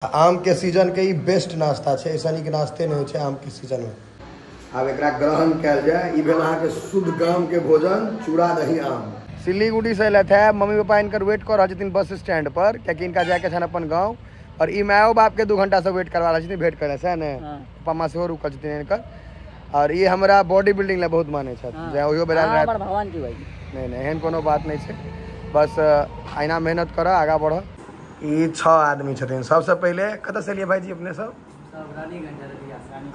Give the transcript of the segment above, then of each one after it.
आम के सीजन के ई बेस्ट नाश्ता छै, ऐसा नीक नाश्ते नहीं होइ छै आम के सीजन में। आब एकरा ग्रहण कयल जाय। ई भेल अहाँके शुद्ध गाम के भोजन, चूड़ा दही आम। सिलीगुड़ी से अयलथि है, मम्मी पापा इनकर वेट कर रहल छथिन बस स्टैंड पर, कियाकि इनका जायके छनि अपन गाँव। और ई मायो बाप के 2 घंटा से वेट करवा रहल छथिन भेंट करे से ने। पप्पा माँ सेहो रुकल छथिन इनकर। और ई हमरा बॉडी बिल्डिंग ला बहुत मानै छथि, जे ओहियो बेरा हाँ, भगवान की भाई। नहीं नहीं, एहन कोनो बात नहीं छै, बस अहिना मेहनत करऽ, आगाँ बढ़ऽ। ई 6 आदमी छथिन। सबसे पहिले कतऽ से एलियै भाईजी अपने सब?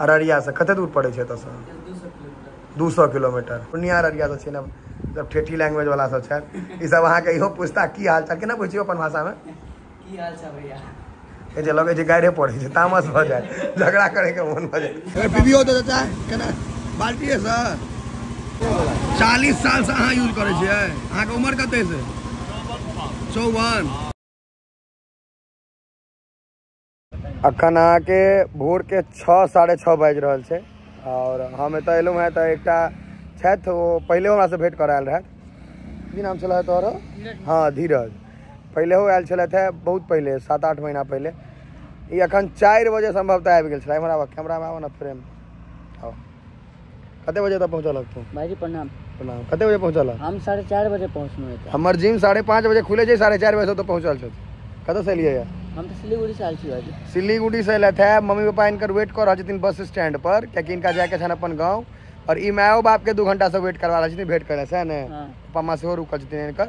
अररिया से। कते दूर पड़ै छै एतऽसँ? 200 किलोमीटर। पूर्णिया अररिया से छै ने, सब ठेठी लैंग्वेज वाला सब छथि। ई सब अहाँके इहो पूछता की हाल चाल, केना पुछियौ अपन भाषामे? की हाल छै भैया? ए जे लगै छै गाड़े पड़ै छै, तामस भऽ जाय, झगड़ा करैके मोन भऽ जाय। पीबियौ तऽ चाचा केना बाल्टीएसँ? 40 सालसँ अहाँ यूज करै छियै? अहाँके उमर कते से? 54। अखन अहाँके भोर के 6 साढ़े 6 बाजि रहल छै और हम एतऽ एलहुँ हेँ तऽ एकटा छथि, ओ पहिले हमरासँ भेंट करऽ आयल रहथि। की नाम छलै तोहर? हाँ धीरज। पहिले आयल छलथि हेँ, बहुत पहिले, 7-8 महीना पहिले। ई अखन 4 बजे संभवतः आबि गेल छलै। एम्हर आबऽ, कैमरामे आबऽ ने फ्रेम। आउ। कते बजे तक पहुँचल तू? भाईजी प्रणाम। प्रणाम। कते बजे पहुँचल? हम 4:30 बजे पहुँचलहुँ। हमर जिम 5:30 बजे खुले छै, 4:30 बजे तो पहुँचल छथि। कतऽसँ एलियै? हम तऽ सिलीगुड़ी से आयल छी भाईजी। सिलीगुड़ी से अयलथि है, मम्मी पापा इनकर वेट कर रहल छथिन बस स्टैंड पर, कियाकि इनका जायके छनि अपन गाँव। और ई मायो बाप के 2 घंटा से वेट करवा रहल छथिन भेंट करे से ने। पप्पा माँ सेहो रुकल छथिन इनकर।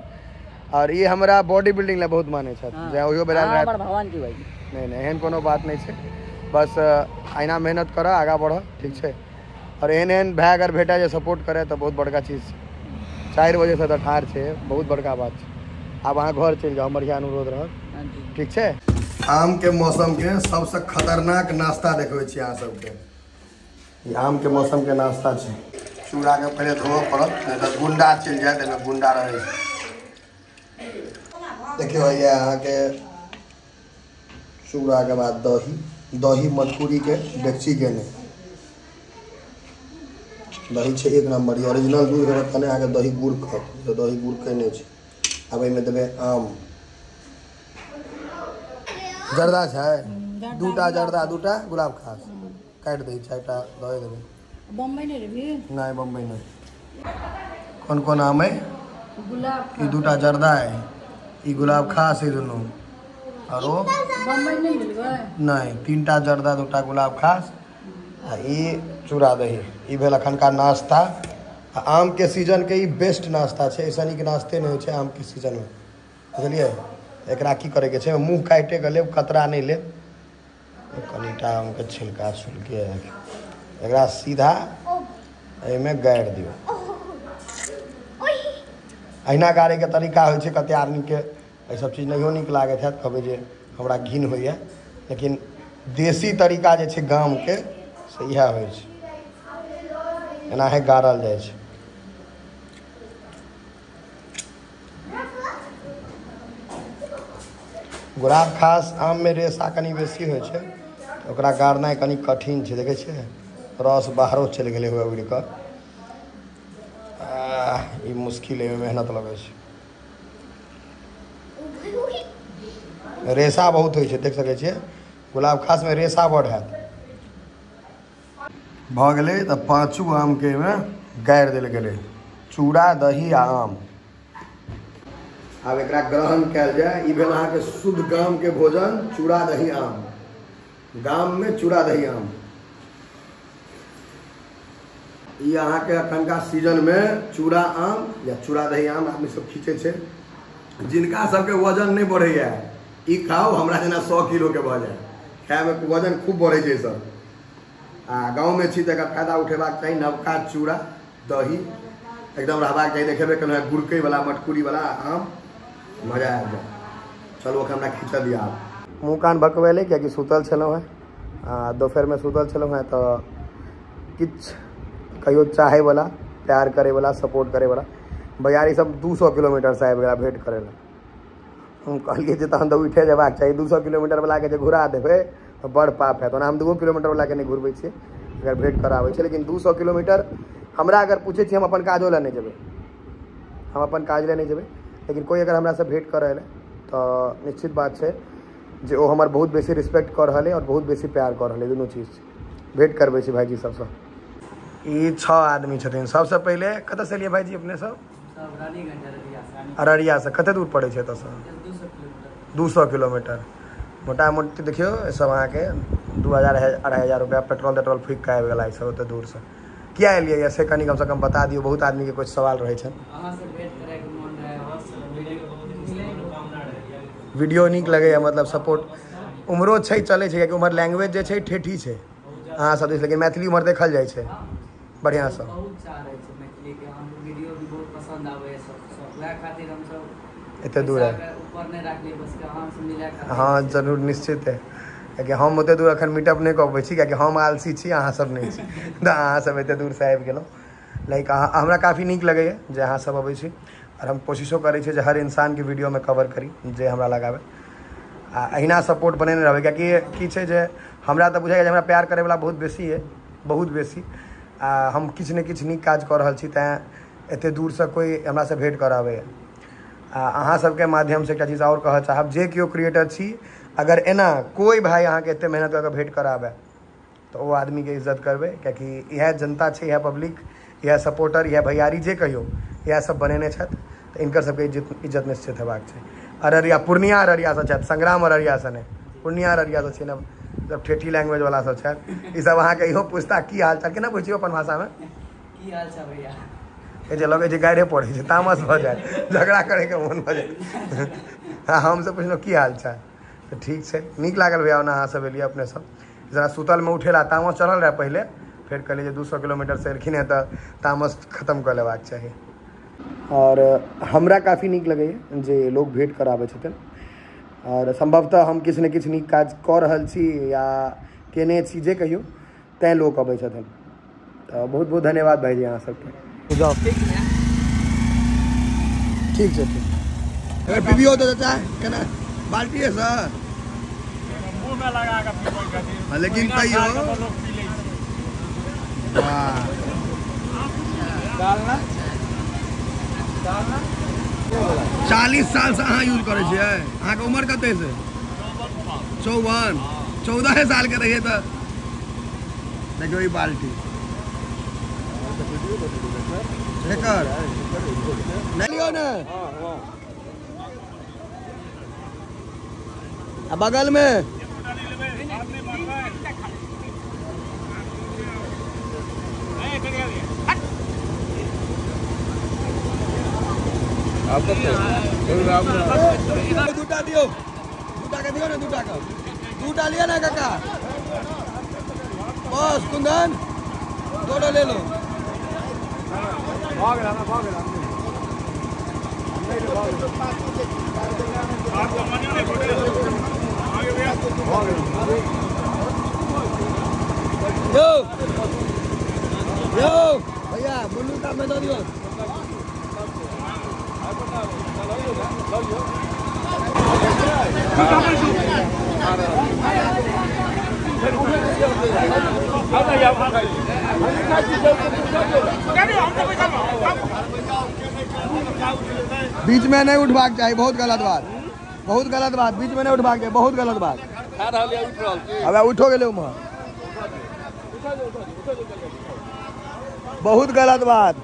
और ई हमरा बॉडी बिल्डिंग ला बहुत मानै छथि, जे ओहियो बेरा हाँ, भगवान की भाईजी। नहीं नहीं, एहन कोनो बात नहीं छै, बस अहिना मेहनत करऽ, आगाँ बढ़ऽ, ठीक छै। और एहन एहन भाय अगर भेटै जे सपोर्ट करे तऽ बहुत बड़का चीज छै। 4 बजे से तऽ ठाढ़ छै, बहुत बड़का बात छै। आब अहाँ घर चलि जाउ, हमर इएह अनुरोध रहत, ठीक छै। आम के मौसम के सबसे खतरनाक नाश्ता देखबै छी अहाँ सबके। ई आम के मौसम के नाश्ता छै। चूड़ा के पहिले धोअ पड़त, नहीं तऽ गुंडा चलि जायत, एहिमे गुंडा रहै छै। देखियौ भैया अहाँके चूड़ा के बाद दही, दही मटकुरी के, डेकची के नहि। दही छै 1 नम्बर, ई ओरिजिनल दूध रहत तहने अहाँके दही गुड़ खत, तऽ दही गुड़ के नहि छै। आब एहिमे देबै आम। जर्दा छै 2टा जर्दा, 2टा गुलाब खास काटि दै, 4टा दऽ देबै। बम्बई नहीं रे? नहीं बम्बई नहीं। कौन कौन आम है? गुलाब। ई 2टा जर्दा है, ई गुलाब खास है दुनू। और वो बम्बई नहीं मिलबै? नहीं, 3टा जर्दा, 2टा गुलाब खास आ ई चूड़ा दही। ई भेल अखनका नाश्ता। आम के सीजन के ई बेस्ट नाश्ता छै, ऐसा नीक नाश्ते नहीं होइ छै आम के सीजन में, बुझलियै। एकरा की करैके छै, मुँह काटिके के लेब, कतरा नहि लेब। कनिटा आमके छिलका छुलके एकरा सीधा एहिमे गाड़ि दियौ। अहिना गाड़ैके तरीका होइ छै। कते आदमीके एहि सब चीज नहियो नीक लागैत हैत, कहबै जे हमरा घिन होइए, लेकिन देसी तरीका जे छै गामके से इएह होइ छै, एनाहे गाड़ल जाइ छै। गुलाब खास आम में रेशा कनि बेसी होइ छै, ओकरा गाड़नाइ कनि कठिन छै। देखै छियै रस बाहरो चलि गेलै हुए उड़ि कऽ। ई मुश्किल है, मेहनत लगै छै। रेशा बहुत होइ छै, देख सकै छियै गुलाब खास में रेशा बड़ हैत। भऽ गेलै तऽ 5 आमके एहिमे गाड़ि देल गेलै, चूड़ा दही आ आम। आब एकरा ग्रहण कयल जाय। ई भेल अहाँके शुद्ध गाम के भोजन, चूड़ा दही आम। गाम में चूड़ा दही आम। ई अहाँके अखनका सीजन में चूड़ा आम या चूड़ा दही आम आदमी सब खींचै छै। जिनका सबके वजन नहीं बढ़ैया ई खाउ, हमरा जेना 100 किलो के भऽ जाय, खायमे वजन खूब बढ़ै छै सब। आ गाँवमे छी तऽ एकर फायदा उठेबाक चाही। नवका चूड़ा दही एकदम रहबाक चाही। देखेबे केलहुँ हेँ गुड़कैवला मटकुरीवला आम, मजा आबि जाय। चलू अखन हमरा खींचऽ दिअ। आब मुँह कान भकबेलै, कियाकि सुतल छलहुँ हेँ, आ दोपहरमे सुतल छलहुँ हेँ, तऽ किछु कहियो चाहैवला, प्यार करैवला, सपोर्ट करैवला भैयारी सब 200 किलोमीटरसँ आबि गेला भेंट करै लए। हम कहलियै जे तहन तऽ उठे जेबाक चाही, 200 किलोमीटरवलाके जे घुरा देबै तऽ बड़ पाप हैत। ओना हम 2 किलोमीटरवलाके नहि घुरबै छियै अगर भेंट कराबै छै, लेकिन 200 किलोमीटर हमरा अगर पूछै छी, हम अपन काजो लए नहि जेबै, हम अपन काज लए नहि जेबै। लेकिन कोइ अगर हमरासँ भेंट करऽ एलै तऽ निश्चित बात छै जे ओ हमर बहुत बेसी रिस्पेक्ट कऽ रहल अइ आओर बहुत बेसी प्यार कऽ रहल अइ। दुनू चीज भेंट करबै छी भाइजी सबसँ। ई 6 आदमी छथिन। सबसँ पहिले कतऽसँ एलियै भाइजी अपने सब? अररियासँ। कते दूर पड़ै छै एतऽसँ? 200 किलोमीटर मोटा मोटी। देखियौ सब अहाँके 2000 2500 रुपया पेट्रोल तेट्रोल फूकि कऽ आबि गेला सब ओते दूरसँ। किया एलियै ये से कनि कमसँ कम बता दियौ, बहुत आदमीके कुछ सवाल रहै छनि। वीडियो नीक लगैए, मतलब सपोर्ट उम्हरो छै, चलै छै, कियाकि उम्हर लैंग्वेज जे छै ठेठी छै अहाँ सब दिस, लेकिन मैथिली उम्हर देखल जाइ छै बढ़िआँसँ। एते दूर है। हाँ जरूर निश्चित है, कियाकि हम ओते दूर अखन मीटअप नहि कऽ पबै छी, कियाकि हम आलसी छी, अहाँ सब नहि छी, तऽ अहाँ सब एते दूरसँ आबि गेलहुँ। लाइक हमरा काफी नीक लगैए जे अहाँ सब अबै छी, आओर हम कोशिशो करै छी जे हर इंसानके वीडियोमे कवर करी जे हमरा लगाबै, आ अहिना सपोर्ट बनेने रहबै। कियाकि की छै जे हमरा तऽ बुझाइए जे हमरा प्यार करैवला बहुत बेसी अइ, बहुत बेसी, आ हम किछु ने किछु नीक काज कऽ रहल छी, तैँ एते दूरसँ कोइ हमरासँ भेँट करऽ आबैए। आ अहाँ सबके माध्यमसँ एकटा चीज आओर कहऽ चाहब, जे केओ क्रिएटर छी, अगर एना कोइ भाइ अहाँके एते मेहनत कऽ कऽ भेँट कराबै तऽ ओ आदमीके इज्जत करबै, कियाकि इएह जनता छै, इएह पब्लिक, इएह सपोर्टर, इएह भैयारी जे कहियौ, इएह सब बनेने छथि, तऽ इनकर सबके इज्जत निश्चित हेबाक छै। अररिया, पूर्णिया अररियासँ छथि, संग्राम अररियासँ नहि, पूर्णिया अररियासँ छै ने, सब ठेठी लैंग्वेजवला सब छथि। ईसब अहाँके इहो पूछता की हाल चाल, केना पुछियौ अपन भाषामे? की हाल छै भैया? जे लगै छै गाड़िए पड़ै छै, तामस भऽ जाय, झगड़ा करैके मोन भऽ जाय। हाँ हमसब पुछलहुँ की हाल छै, तऽ ठीक छै, नीक लागल भैया ओना अहाँ सब एलियै अपने सब। जरा सुतलमे उठेला तामस चढ़ल रहै पहिले, फेर कहलियै जे 200 किलोमीटरसँ एलखिन हेँ तऽ तामस खत्म कऽ लेबाक चाही। आओर हमरा काफी नीक लगैए जे लोक भेँट कराबै छथिन, आओर सम्भवतः हम किछु ने किछु नीक काज कऽ रहल छी या केने छी जे कहियौ, तैँ लोक अबै छथिन। तऽ बहुत बहुत धन्यवाद भाइजी अहाँ सबके। जाउ ठीक छै, ठीक। अगर पीबियो तऽ चाय केना बाल्टीएसँ, लेकिन तैयो 40 सालसँ अहाँ यूज करै छियै। अहाँके उम्र कते छै? 54। 14 सालके रहियै तऽ देखियौ ई बाल्टी एकर नहि लियौ ने, आ बगलमे दूटा दियौ, दूटा के दियौ ने, दूटा के, दूटा लिअ ना काका, बस कुंदन दो ले लो। यो यो भैया मुन्नू का मैं दो दियो। बीच में नहीं उठबाक चाही, बहुत गलत बात, बहुत गलत बात, बीच में नहीं उठबाक चाही, बहुत गलत बात। अब उठो गेलै उम्हर, बहुत गलत बात।